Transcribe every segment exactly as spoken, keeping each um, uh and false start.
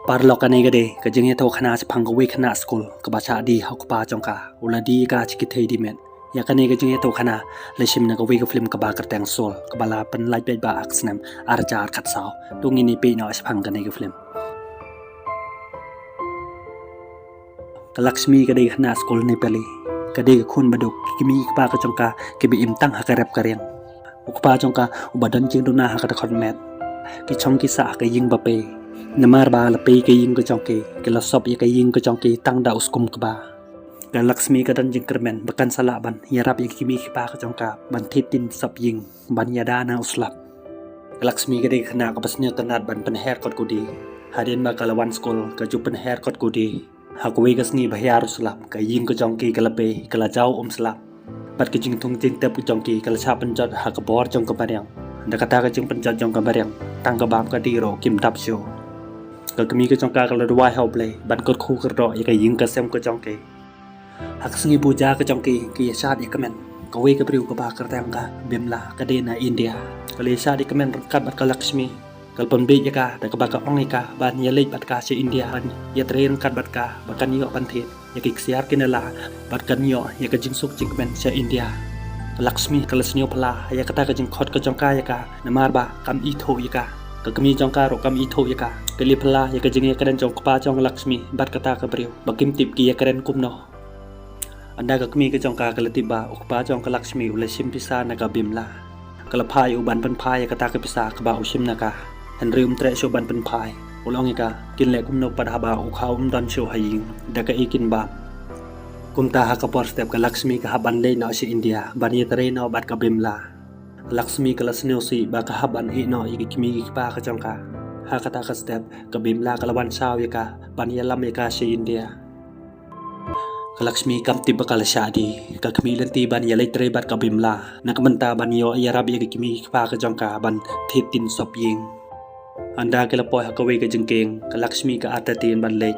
Paralok, kane ka dei ka jingïathuhkhana shaphang kawei ka khynnah skul kaba shah die ha u kpa jong ka. U la die ïa ka sha ki thei die met. Ïa kane ka jingïathuhkhana la shim na kawei ka film kaba kyrteng Soul, kaba la pynlait beit ba ha ka snem ar hajar khatsaw. To ngin ïa peit noh shaphang kane ka film. Ka Lakshmi ka dei ka khynnah skul Nepali. Ka dei ka khun baduk, ki kmie ki kpa ka jong ka kiba im tang ha ka rep ka riang. U kpa jong ka uba don jingduna ha ka dkhot met. Ki shong ki sah ha ka ïing ba pei. Namar ba la pei ka ïing ka jong ki, ki la sop ïa ka ïing ka jong ki tang da u skum kba. Ka Lakshmi ka don jingkyrmen ba kan sa lah ban ïarap ïa ki kmie ki kpa ka jong ka ban thied tien sop ïing, ban ïada na u slap. Ka Lakshmi ka dei ka khynnah kaba sngewtynnat ban pynher kot kudi. Hadien ba ka la wan skul ka ju pynher kot kudi. Ha kawei ka sngi ba hiar u slap, ka ïing ka jong ki ka la pei, ka la jaw um slap. Bad ka jingthung jingtep ka jong ki ka la shah pynjot ha ka bor jong ka mariang. Da kata ka jingpynjot jong ka mariang, tang ka bam ka dih ruh kim dap shuh. Ka kmie ka jong ka ka la duwai ha U Blei ban kyrkhu kyrdoh ïa ka ïing ka sem ka jong ki. Ha ka sngi puja ka jong ki, ki ïa shad ïa kmen. Kawei ka briew kaba kyrteng ka Bimla, ka dei na India. Ka la ïa shad ïa kmen ryngkat bad ka Lakshmi. Ka la pynbieit ïa ka da kaba ka ong ïa ka ban ïa leit bad ka sha India, ban ïa trei ryngkat bad ka ba kan ïoh ban thied ïa ki ksiar ki nala, bad kan ïoh ïa ka jingsuk jingkmen sha India. Ka Lakshmi ka la sngewphylla ïa kata ka jingkhot ka jong ka ïa ka, namar ba kam ithuh ïa ka. Ka kmie jong ka ruh kam ithuh ïa ka. Ka la phylla ïa ka jingïakren jong u kpa jong ka Lakshmi bad kata ka briew ba kim tip ki ïakren kumno. Ynda ka kmie ka jong ka ka la tip ba u kpa jong ka Lakshmi u la shim pisa na ka Bimla, ka la phah ïa u ban pynphai ïa kata ka pisa kaba u shim na ka. Hynrei um treh shuh ban pynphai. U la ong ïa ka, kin leh kumno pat haba u khaw um don shuh ha ïing da kaei kin bam. Kumta ha ka por step ka Lakshmi ka hap ban leit noh sha India ban ïatrei noh bad ka Bimla. Ka Lakshmi ka la sngewsih ba ka hap ban ïeh noh ïa ki kmie ki kpa ka jong ka. Ha kata ka step ka Bimla ka la wan shaw ïa ka ban ïalam ïa ka sha India. Ka Lakshmi kam tip ba ka la shah die, ka khmih lynti ban ïaleit trei bad ka Bimla, na ka bynta ban ïoh ïarap ïa ki kmie ki kpa ka jong ka ban thied tien sop ïing. Ynda ki la poi ha kawei ka jingkieng, ka Lakshmi ka artatien ban leit.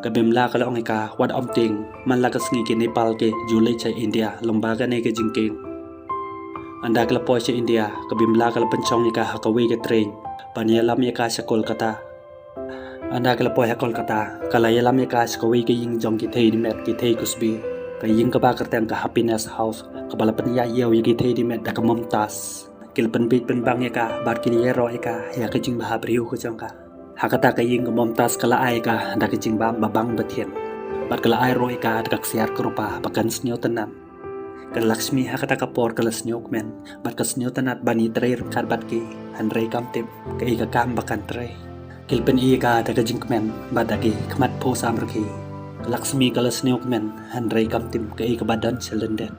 Ka Bimla ka la ong ïa ka, wat ym tieng, man la ka sngi ki Nepal ki ju leit sha India lyngba kane ka jingkieng. Ynda ki la poi sha India, ka Bimla ka la pynshong ïa ka ha kawei ka train ban ïalam ïa ka sha Kolkata. Ynda ki la poi ha Kolkata, ka la ïalam ïa ka sha kawei ka ïing jong ki thei die met, ki thei Kusbi. Ka ïing kaba kyrteng ka Happiness House, kaba la pynïaid ïew ïa ki thei die met da ka Mumtaz. Ki la pynbieit pynbang ïa ka bad ki la ïaroh ïa ka ïa ka jingbha briew ka jong ka. Ha kata ka ïing ka Mumtaz ka la ai ïa ka da ka jingbam ba bang ba thiang. Bad ka la ai ruh ïa ka da ka ksiar ka rupa ba kan sngewtynnat. Ka Lakshmi ha kata ka por ka la sngewkmen bad ka sngewtynnat ban ïatrei ryngkat bad ki, hynrei kam tip kaei ka kam ba kan trei. Ki la pyni ïa ka da ka jingkmen bad da ki khmat phuh samrkhie. Ka Lakshmi ka la sngewkmen hynrei kam tip kaei kaba don sha lyndet.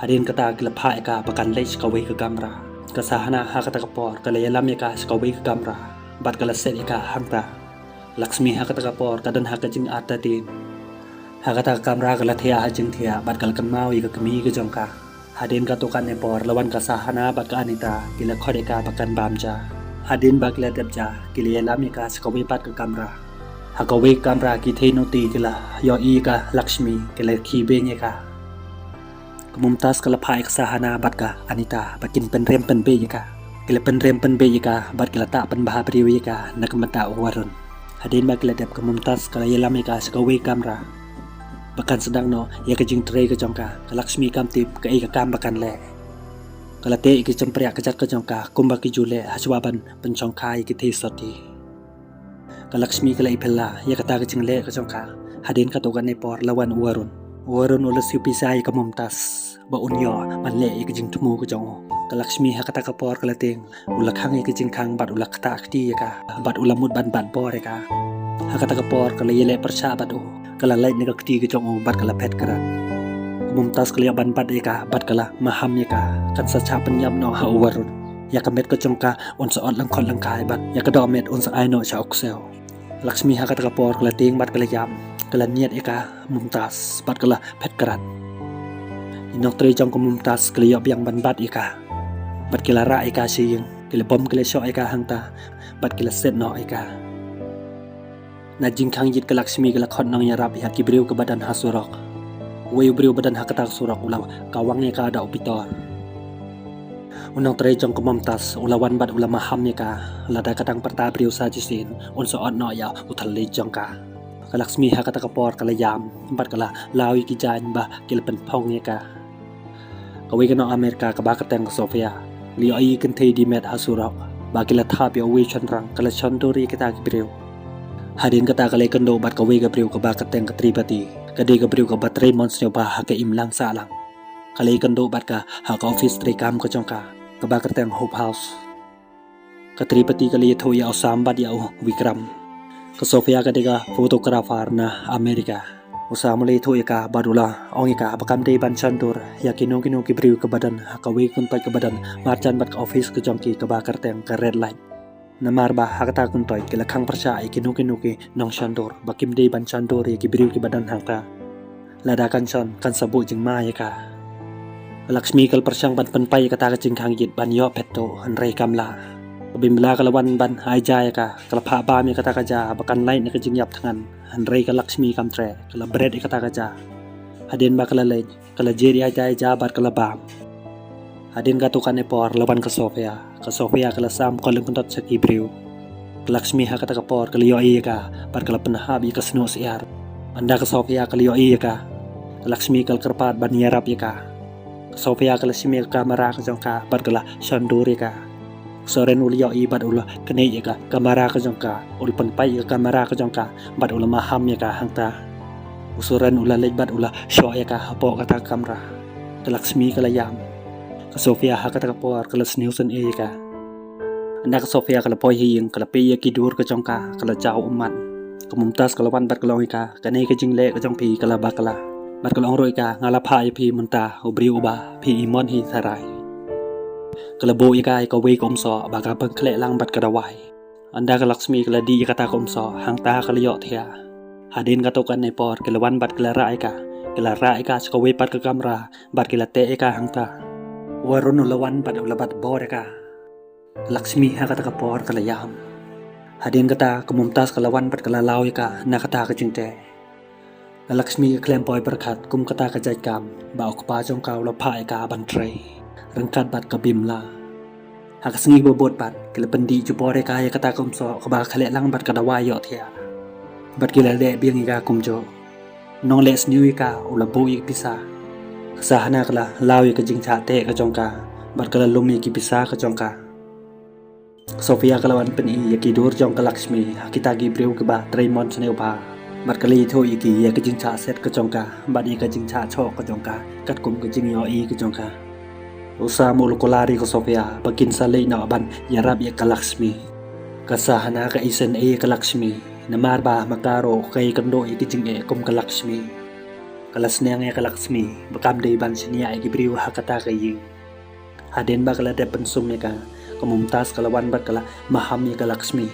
Hadien kata ki la phah ïa ka ba kan leit sha kawei ka kamra. Ka Sahana ha kata ka por ka la ïalam ïa ka sha kawei ka kamra bad ka la set ïa ka hangta. Lakshmi ha kata ka por ka don ha ka jingartatien. Ha kata ka kamra ka la thiah ha jingthiah bad ka la kynmaw ïa ka kmie ka jong ka. Hadien katto katne por la wan ka Sahana bad ka Anita, ki la khot ïa ka ba kan bam ja. Hadien ba ki la dep ja, ki la ïalam ïa ka sha kawei pat ka kamra. Ha kawei ka kamra ki thei nongti ki la ïohi ïa ka Lakshmi, ki la khie beiñ ïa ka. Ka Mumtaz ka la phah ïa ka Sahana bad ka Anita ba kin pynrem pynbieit ïa ka. Ki la pynrem pynbieit ïa ka bad ki la tah pynbha briew ïa ka na ka bynta u Varun. Hadien ba ki la dep, ka Mumtaz ka la ïalam ïa ka sha kawei ka kamra ba kan sdang noh ïa ka jingtrei ka jong ka. Ka Lakshmi kam tip kaei ka kam ba kan leh. Ka la teh ïa ki jingpyrshah ka jait ka jong ka kumba ki ju leh ha shuwa ban pynshongkha ïa ki thei soti. Ka Lakshmi ka la ïaphylla ïa kata ka jingleh ka jong ka. Hadien katto katne por la wan u Varun. U Varun u la siew pisa ïa ka Mumtaz ba un ïoh ban leh ïa ka jingthmu ka jong u. Ka Lakshmi ha kata ka por ka la tieng, u la khang ïa ka jingkhang bad u la ktah kti ïa ka, bad u la mut ban bat bor ïa ka. Ha kata ka por ka la ïaleh pyrshah bad u, ka la lait na ka kti ka jong u bad ka la phet krat. Ka Mumtaz ka la ïoh ban bat ïa ka bad ka la maham ïa ka, kan sa shah pynïap noh ha u Varun. Ïa ka met ka jong ka un sa ot lyngkhot lyngkhai bad ïa ka dohmet un sa ai noh sha u ksew. Lakshmi ha kata ka por ka la tieng bad ka la ïam, ka la niad ïa ka Mumtaz bad ka la phet krat. I nongtrei jong ka Mumtaz ki la ïoh biang ban bat ïa ka bad ki la rah ïa ka sha ïing, ki la bom ki la shoh ïa ka hangta bad ki la set noh ïa ka. Na jingkhang ïit ka Lakshmi ka la khot nongïarap ïa ki briew kiba don ha surok. Uwei u briew ba don ha kata ka surok u la kawang ïa ka da u pitor. U nongtrei jong ka Mumtaz u la wan bad u la maham ïa ka, lada ka dang pyrta briew sa shisien un sa ot noh ïa u thylliej jong ka. Ka Lakshmi ha kata ka por ka la ïam bad ka la law ïa ki jaiñ ba ki la pynphong ïa ka. Kawei ka nong Amerika kaba kyrteng ka Sofia, la ïohi ïa ki kynthei dimet ha surok ba ki la thap ïa uwei u shynrang, ka la shondur ïa kita ki briew. Hadien kata ka la ïakynduh bad kawei ka briew kaba kyrteng ka Tripati, ka dei ka briew kaba trei mon sniew bha ha ka imlang sahlang. Ka la ïakynduh bad ka ha ka ophis treikam ka jong ka kaba kyrteng Hope House. Ka Tripati ka la ïathuh ïa u Sam bad ïa u Vikram. Ka Sofia ka dei ka photographer na Amerika. U Sam u la ïathuh ïa ka bad u la ong ïa ka ba kam dei ban shondur ïa kino kino ki briew kiba don ha kawei ka kyntoit kaba don marjan bad ka ophis ka jong ki kaba kyrteng ka Red Light. Namar ba ha kata ka kyntoit ki la khang pyrshah ïa kino kino ki nongshondur ba kim dei ban shondur ïa ki briew kiba don hangta. Lada kan shon kan sa buh jingma ïa ka. Ka Lakshmi ka la pyrshang ban pynpait ïa kata ka jingkhang ïit ban ïoh phet tuh, hynrei kam lah. Ka Bimla ka la wan ban ai ja ïa ka, ka la phah bam ïa kata ka ja ba kan lait na ka jingïap thngan, hynrei ka Lakshmi kam treh, ka la bret ïa kata ka ja. Hadien ba ka la leit, ka la jied ïa ja ïa ja bad ka la bam. Hadien katto katne por la wan ka Sofia. Ka Sofia ka la sam ka lyngkot sha ki briew. Ka Lakshmi ha kata ka por ka la ïohi ïa ka bad ka la pynhap ïa ka snuh syiar. Ynda ka Sofia ka la ïohi ïa ka, ka Lakshmi ka la kyrpad ban ïarap ïa ka. Ka Sofia ka la shim ïa ka kamera ka jong ka bad ka la shondur ïa ka. U Soren u la ïohi bad u la knieh ïa ka kamera ka jong ka, u la pynpait ïa ka kamera ka jong ka bad u la maham ïa ka hangta. U Soren u la leit bad u la shoh ïa ka hapoh kata ka kamra. Ka Lakshmi ka la ïam. Ka Sofia ha kata ka por ka la sniew sngewsih ïa ka. Ynda ka Sofia ka la poi ha ïing ka la peit ïa ki dur ka jong ka, ka la jaw ummat. Ka Mumtaz ka la wan bad ka la ong ïa ka, kane ka jingleh ka jong phi ka la bakla. Bad ka la ong ruh ïa ka, nga la phah ïa phi mynta u briew uba phi i mon hi tharai. Ka la buh ïa ka ïa kawei ka umsoh ba ka pynkhleh lang bad ka dawai. Ynda ka Lakshmi ka la dih ïa kata ka umsoh, hangta ka la ïohthiah. Hadien katto katne por ka la wan bad ka la rah ïa ka, ka la rah ïa ka sha kawei pat ka kamra bad ka la teh ïa ka hangta. U Varun u la wan bad u la bat bor ïa ka. Ka Lakshmi ha kata ka por ka la ïam. Hadien kata ka Mumtaz ka la wan bad ka la law ïa ka na kata ka jingteh. Ka Lakshmi ka khlem poi pyrkhat kum kata ka jait kam ba u kpa jong ka u la phah ïa ka ban trei ryngkat bad ka Bimla. Ha ka sngi ba bud pat ki la pyndih jubor ïa ka ïa kata ka umsoh kaba khleh lang bad ka dawai ïohthiah. Bad ki la leh biang ïa ka kumjuh. U nongleh sniew ïa ka u la buh ïa ka pisa. Ka Sahana ka la law ïa ka jingshah teh ka jong ka bad ka la lum ïa ki pisa ka jong ka. Ka Sofia ka la wan pyni ïa ki dur jong ka Lakshmi ha kita ki briew kiba trei mon sniew bha. Bad ka la ïathuh ïa ki ïa ka jingshah set ka jong ka bad ïa ka jingshah shoh ka jong ka katkum ka jingïohi ka jong ka. U Sam u la kular ïa ka Sofia ba kin sa leit noh ban ïarap ïa ka Lakshmi. Ka Sahana ka isynei ïa ka Lakshmi namar ba ma ka ruh ka ïakynduh ïa ka jingeh kum ka Lakshmi. Ka la sneng ïa ka Lakshmi ba kam dei ban shaniah ïa ki briew ha kata ka ïing. Hadien ba ka la dep pynsum ïa ka, ka Mumtaz ka la wan bad ka la maham ïa ka Lakshmi.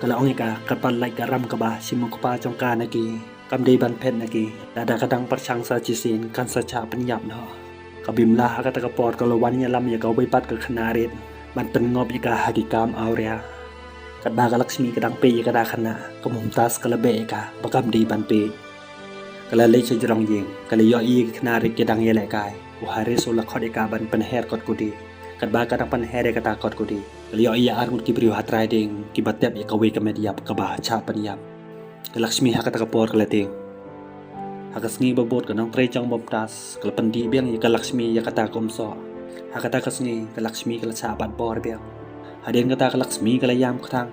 Ka la ong ïa ka, kyrpad lait ka ram kaba shim u kpa jong ka na ki. Kam dei ban phet na ki, lada ka dang pyrshang sa shisien kan sa shah pynïap noh. Ka Bimla ha kata ka por ka la wan ïalam ïa kawei pat ka khynnah rit ban pynngop ïa ka ha ki kam awria. Katba ka Lakshmi ka dang peit ïa kata ka khynnah, ka Mumtaz ka la beh ïa ka ba kam dei ban peit. Ka la leit sha jrong ïing, ka la ïohi ïa ki khynnah rit ki dang ïalehkai. U Haris u la khot ïa ka ban pynher kot kudi. Katba ka dang pynher ïa kata kot kudi, ka la ïohi ïa arngut ki briew ha trai dieng kiba tep ïa kawei ka met ïap kaba shah pynïap. Ka Lakshmi ha kata ka por ka la tieng. Ha ka sngi ba bud ka nongtrei jong Mumtaz ka la pyndih biang ïa ka Lakshmi ïa kata ka umsoh. Ha kata ka sngi ka Lakshmi ka la shah bat bor biang. Hadien kata ka Lakshmi ka la ïam kthang.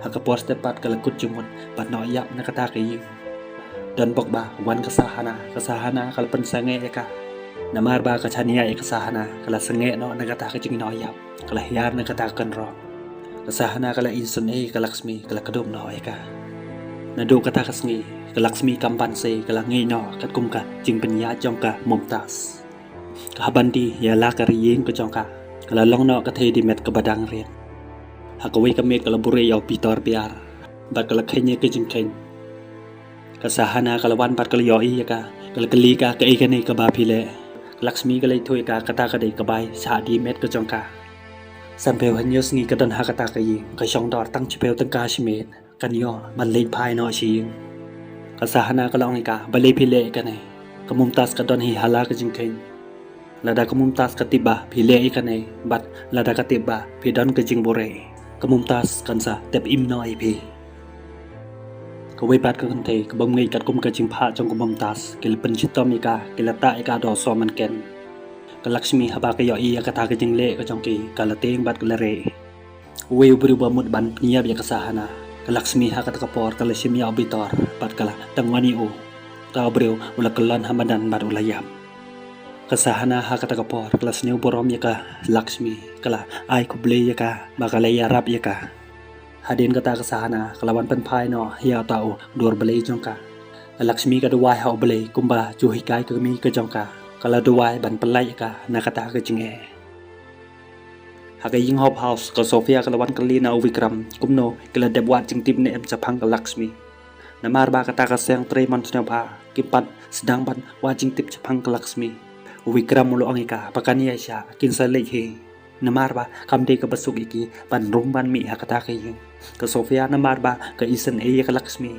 Ha ka por step pat ka la kut jingmut ban noh ïap na kata ka ïing. Don bok ba wan ka Sahana, ka Sahana ka la pynsangeh ïa ka. Namar ba ka shaniah ïa ka Sahana, ka la sangeh noh na kata ka jingnoh ïap, ka la hiar na kata ka kynroh. Ka Sahana ka la isynei ïa ka Lakshmi, ka la kdup noh ïa ka. Naduh kata ka sngi ka Lakshmi kam ban sei, ka la ngeit noh katkum ka jingpynïaid jong ka Mumtaz. Ka hap ban die ïa la ka ri ïing ka jong ka. Ka la long noh ka thei die met kaba dang rit. Ha kawei ka miet ka la buhrieh ïa u Pitor Biar bad ka la kheiñ ïa ka jingkheiñ. Ka Sahana ka la wan bad ka la ïohi ïa ka, ka la kylli ka, kaei kane kaba phi leh? Ka Lakshmi ka la ïathuh ïa ka, kata ka dei ka bai shah die met ka jong ka. Sanphew hynñiew sngi ka don ha kata ka ïing, ka shong dor tang shiphew tyngka shimet. Kan ïoh ban leit phai noh sha ïing. Ka Sahana ka la ong ïa ka, balei phi leh ïa kane? Ka Mumtaz ka don hi ha la ka jingkheiñ. Lada ka Mumtaz ka tip ba phi leh ïa kane, bad lada ka tip ba phi don ka jingbuhrieh, ka Mumtaz kan sa tep im noh ïa phi. Kawei pat ka kynthei, kaba ym ngeit katkum ka jingphah jong ka Mumtaz, ki la pynshitom ïa ka, ki la tah ïa ka da u soh mynken. Ka Lakshmi haba ka ïohi ïa kata ka jingleh ka jong ki, ka la tieng bad ka la rieh. Uwei u briew ba mut ban pynïap ïa ka Sahana. Ka Lakshmi ha kata ka por ka la shim ïa u bitor bad ka la tang wan ïa u. Uta u briew u la kyllon ha madan bad u la ïap. Ka Sahana ha kata ka por ka la sngewburom ïa ka Lakshmi, ka la ai khublei ïa ka ba ka la ïarap ïa ka. Hadien kata ka Sahana ka la wan pynphai noh ïa uta u dur blei jong ka. Ka Lakshmi ka duwai ha u Blei kumba ju hikai ka kmie ka jong ka. Ka la duwai ban pyllait ïa ka na kata ka jingeh. Ha ka ïing Hope House, ka Sofia ka la wan kylli na u Vikram kumno ki la dep wad jingtip ne em shaphang ka Lakshmi. Namar ba kata ka seng trei mon sngewbha, kim pat sdang ban wad jingtip shaphang ka Lakshmi. U Vikram u la ong ïa ka ba kan ïaishah, kin sa leit hi. Namar ba kam dei kaba suk ïa ki ban rung ban mih ha kata ka ïing. Ka Sofia namar ba ka isynei ïa ka Lakshmi,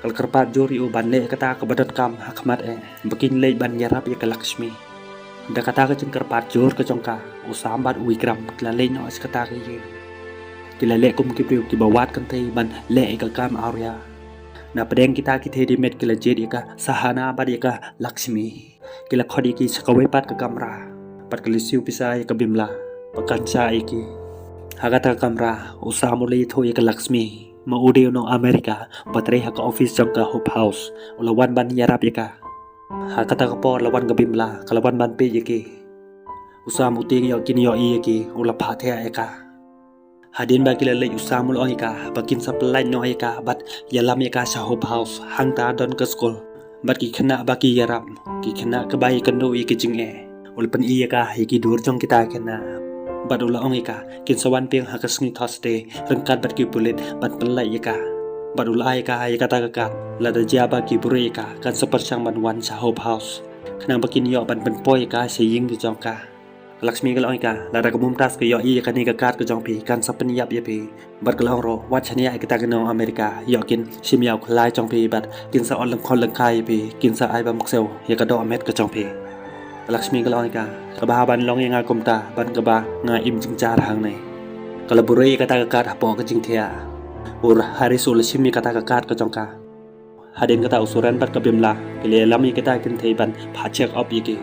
ka la kyrpad jur ïa u ban leh kata kaba donkam ha khmat eh, ba kin leit ban ïarap ïa ka Lakshmi. Da kata ka jingkyrpad jur ka jong ka, u Sam bad u Vikram ki la leit noh sha kata ka ïing. Ki la leh kum ki briew kiba wad kynthei ban leh ïa ka kam awria. Na pdeng kita ki thei dimiet ki la jied ïa ka Sahana bad ïa ka Lakshmi. Ki la khot ïa ki sha kawei pat ka kamra bad ki la siew pisa ïa ka Bimla ba kan shah ïa ki. Ha kata ka kamra, u Sam u la ïathuh ïa ka Lakshmi, ma u dei u nong America ba trei ha ka office jong ka Hope House, u la wan ban ïarap ïa ka. Ha kata ka por la wan ka Bimla, ka la wan ban peit ïa ki. U Sam u tieng ïoh kin ïohi ïa ki, u la phah thiah ïa ka. Hadien ba ki la leit, u Sam u la ong ïa ka ba kin sa pyllait noh ïa ka bad ïalam ïa ka sha Hope House, hangta don ka skul. Bad ki khynnah ba ki ïarap, ki khynnah kiba ïakynduh ïa ka jingeh. U la pyni ïa ka ïa ki dur jong kita ki khynnah. Bad u la ong ïa ka kin sa wan biang ha ka sngi Thursday ryngkat bad ki pulit ban pyllait ïa ka. Bad u la ai ïa ka ïa kata ka kad, lada jia ba ki buhrieh ïa ka, kan sa pyrshang ban wan sha Hope House, khnang ba kin ïoh ban pynpoi ïa ka sha ïing ka jong ka. Ka Lakshmi ka la ong ïa ka, lada ka Mumtaz ka ïohi ïa kane ka kad ka jong phi, kan sa pynïap ïa phi. Bad ka la ong ruh, wat shaniah ïa kita ki nong America, ïoh kin shim ïa u khlai jong phi bad kin sa ot lyngkhot lyngkhai ïa phi, kin sa ai bym ksew ïa ka dohmet ka jong phi. Ka Lakshmi ka la ong ïa ka, kaba hap ban long ïa nga kumta, ban kaba nga im jingjar hangne. Ka la buhrieh ïa kata ka kad hapoh ka jingthiah. U Haris u la shim ïa kata ka kad ka jong ka. Hadien kata u Suren bad ka Bimla ki la ïalam ïa kita ki kynthei ban phah check up ïa ki.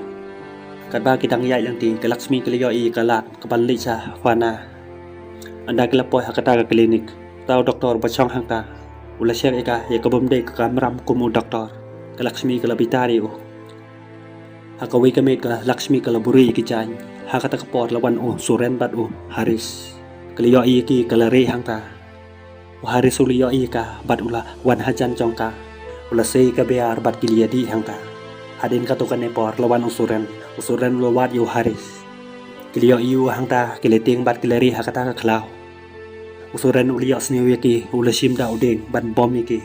Katba ki dang ïaid lynti, ka Lakshmi ka la ïohi ïa ka lad kaban leit sha Fana. Ynda ki la poi ha kata ka clinic, uta u doktor ba shong hangta u la check ïa ka, ïa ka bym dei ka kamram kum u doktor. Ka Lakshmi ka la bitar ïa u. Ha kawei ka miet ka Lakshmi ka la buhrieh ïa ki jaiñ. Ha kata ka por la wan u Suren bad u Haris. Ka la ïohi ïa ki ka la rieh hangta. U Haris u la ïohi ïa ka bad u la wan hajan jong ka. U la sei ka biar bad ki la ïadih hangta. Hadien katto katne por la wan u Suren. U Suren u la wad ïa u Haris. Ki la ïohi ïa u hangta, ki la tieng bad ki la rieh ha kata ka khlaw. U Suren u la ïohsngew ïa ki, u la shim da u dieng ban bom ïa ki.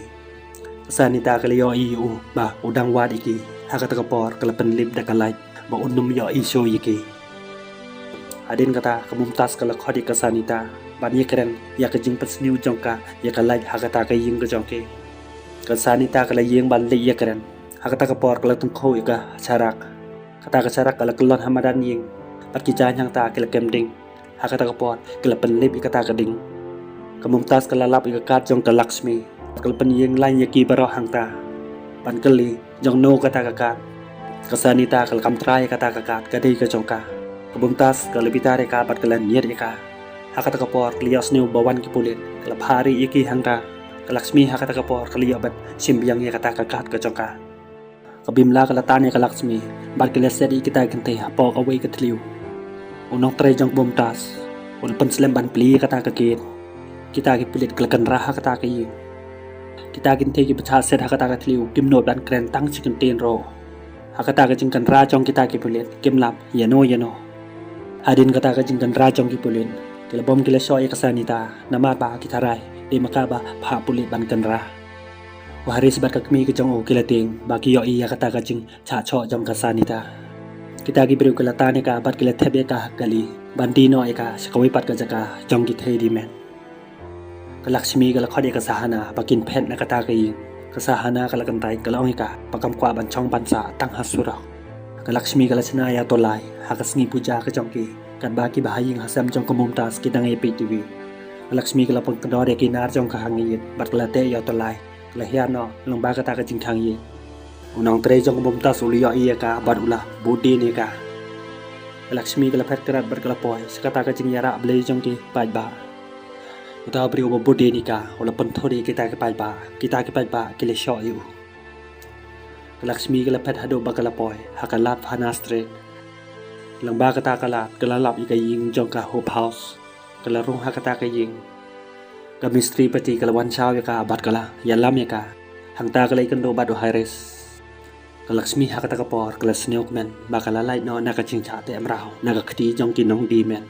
Ka Sanita ka la ïohi ïa u ba u dang wad ïa ki. Ha kata ka por ka la pynlip da ka light ba un ym ïohi shuh ïa ki. Hadien kata ka Mumtaz ka la khot ïa ka Sanita ban ïakren ïa ka jingpynsniew jong ka ïa ka light ha kata ka ïing ka jong ki. Ka Sanita ka la ïeng ban leit ïakren. Ha kata ka por ka la tyngkhuh ïa ka sharak. Kata ka sharak ka la kyllon ha madan ïing bad ki jaiñ hangta ki la kem ding. Ha kata ka por ki la pynlip ïa kata ka ding. Ka Mumtaz ka la lap ïa ka kad jong ka Lakshmi. Ka la pynïeng lain ïa ki baroh hangta ban kylli jongno kata ka kad. Ka Sanita ka la kam trai ïa kata ka kad ka dei ka jong ka. Ka Mumtaz ka la bitar ïa ka bad ka la ñiad ïa ka. Ha kata ka por ka la ïohsngew ba wan ki pulit, ka la phah rieh ïa ki hangta. Ka Lakshmi ha kata ka por ka la ïoh ban shim biang ïa kata ka kad ka jong ka. Ka Bimla ka la tan ïa ka Lakshmi bad ki la set ïa kita ki kynthei hapoh kawei ka thliew. U nongtrei jong ka Mumtaz u la pynslem ban plie ïa kata ka gate. Kita ki pulit ki la kynrah ha kata ka ïing. Kita ki kynthei kiba shah set ha kata ka thliew kim nud ban kren tang shi kyntien ruh. Ha kata ka jingkynrah jong kita ki pulit kim lap ïano ïano. Hadien kata ka jingkynrah jong ki pulit, ki la bom ki la shoh ïa ka Sanita namar ba ki tharai dei ma ka ba phah pulit ban kynrah. U Haris bad ka kmie ka jong u ki la tieng ba ki ïohi ïa kata ka jingshah shoh jong ka Sanita. Kita ki briew ki la tan ïa ka bad ki la thep ïa ka ha ka kali ban die noh ïa ka sha kawei pat ka jaka jong ki thei dimiet. Ka Lakshmi ka la khot ïa ka Sahana ba kin phet na kata ka ïing. Ka Sahana ka la kyntait, ka la ong ïa ka ba kam kwah ban shong ban sah tang ha surok. Ka Lakshmi ka la shna ïa u lai ha ka sngi puja ka jong ki, katba ki bahaïing hasem jong ka Mumtaz ki dang ïa peit TV. Ka Lakshmi ka la pynkdor ïa ki nar jong ka ha ïing bad ka la teh ïa u lai, ka la hiar noh lyngba kata ka jingkhang ïing. U nongtrei jong ka Mumtaz u la ïohi ïa ka bad u la bud dien ïa ka. Ka Lakshmi ka la phet krad bad ka la poi sha kata ka jingïarap Blei jong ki paidbah. Uta u briew uba bud dien ïa ka u la pynthut ïa kita ki paidbah, kita ki paidbah ki la shoh ïa u. Ka Lakshmi ka la phet haduh ba ka la poi ha ka lad Fana Street. Lyngba kata ka lad ka la lap ïa ka ïing jong ka Hope House. Ka la rung ha kata ka ïing. Ka mistri pati ka la wan shaw ïa ka bad ka la ïalam ïa ka. Hangta ka la ïakynduh bad u Harish. Ka Lakshmi ha kata ka por ka la sngewkmen ba ka la lait noh na ka jingshah teh mraw na ka kti jong ki nongdie met.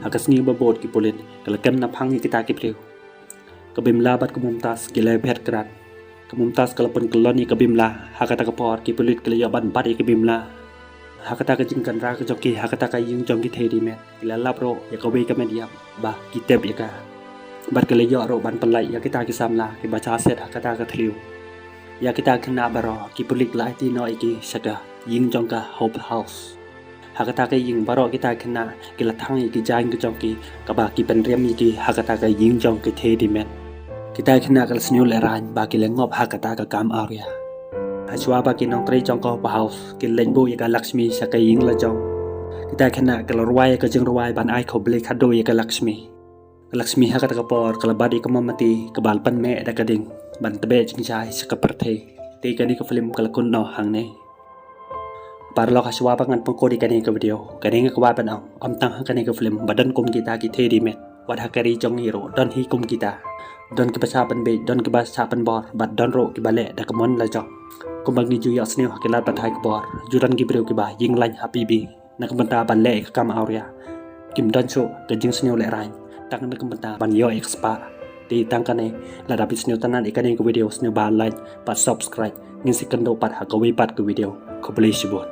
Ha ka sngi ba bud ki pulit ka la kem naphang ïa kita ki briew. Ka Bimla bad ka Mumtaz ki la phet krad. Ka Mumtaz ka la pynkyllon ïa ka Bimla. Ha kata ka por ki pulit ki la ïoh ban bat ïa ka Bimla. Ha kata ka jingkynra ka jong ki ha kata ka ïing jong ki thei dih met, ki la lap ruh ïa kawei ka met ïap ba ki tep ïa ka. Bad ki la ïoh ruh ban pynlait ïa kita ki samla kiba shah set ha kata ka thliew. Ïa kita ki khynnah baroh ki pulit ki la aiti noh ïa ki sha ka ïing jong ka Hope House. Ha kata ka ïing baroh kita ki khynnah ki la thang ïa ki jaiñ ka jong ki kaba ki pynriam ïa ki ha kata ka ïing jong ki thei dih met. Kita ki khynnah ki la sngewlehraiñ ba ki la ngop ha kata ka kam awria. Hashwa ba ki nongtrei jong ka Hope House ki la leit buh ïa ka Lakshmi sha ka ïing la jong. Kita ki khynnah ki la rwai ïa ka jingrwai ban ai khublei khadduh ïa ka Lakshmi. Ka Lakshmi ha kata ka por ka la bat ïa ka mombati kaba la pynmeh da ka ding ban tbeh jingjia sha ka pyrthei. Te kane ka film ka la kut noh hangne. Paralok, hashwa ba ngan pynkut ïa kane ka video, kane nga kwah ban ong, ym tang ha kane ka film ba don kum kita ki thei dih met, wat ha ka ri jong ngi ruh don hi kum kita. Don kiba shah pynbeit, don kiba shah pynbor bad don ruh kiba leh da ka mon la jong. Kumba ngi ju ïohsngew ha ki lad pathai khubor, ju don ki briew kiba ïeng lain ha P B na ka bynta ban leh ïa ka kam awria. Kim don shuh ka jingsngewlehraiñ, tang na ka bynta ban ïoh ïa ka spah. Te tang kane, lada phi sngewtynnat ïa kane ka video, sngewbha like bad subscribe. Ngin sa ïakynduh pat ha kawei pat ka video. Khublei shibun.